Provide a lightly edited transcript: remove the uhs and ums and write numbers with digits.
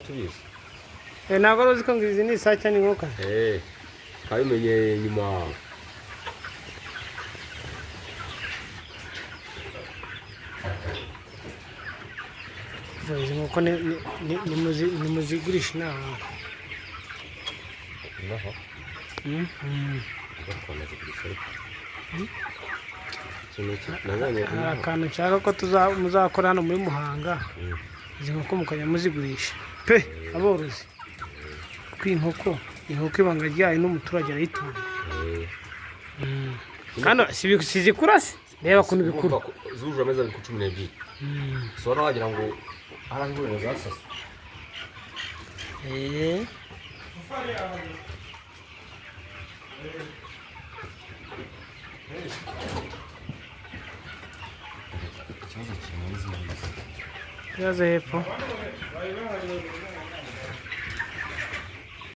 Tubizi. Ntabwo wari uzi ko ngo izi ni isake n'inkoko? Twabimenye nyuma. Izi nkoko nimuzigurisha inaha. Naho Mm. twanazigurisha, ariko ikintu nabonye Hari inaha. akantu nshaka ko muzakora hano muri Muhanga. Izi nkoko mukajya muzigurisha pe, aborozi, kuko iyi nkoko, inkoko ibanga ryayo n'umuturage arayitunga. Kandi si zikura se? Reba ukuntu bikura. Urumva ko zujuje amezi 2 ku 12, ushobora wagira ngo hari aho ihuriro zasaswe. Ikibazo kiri muri izi ngizi. Ikibazo hepfo.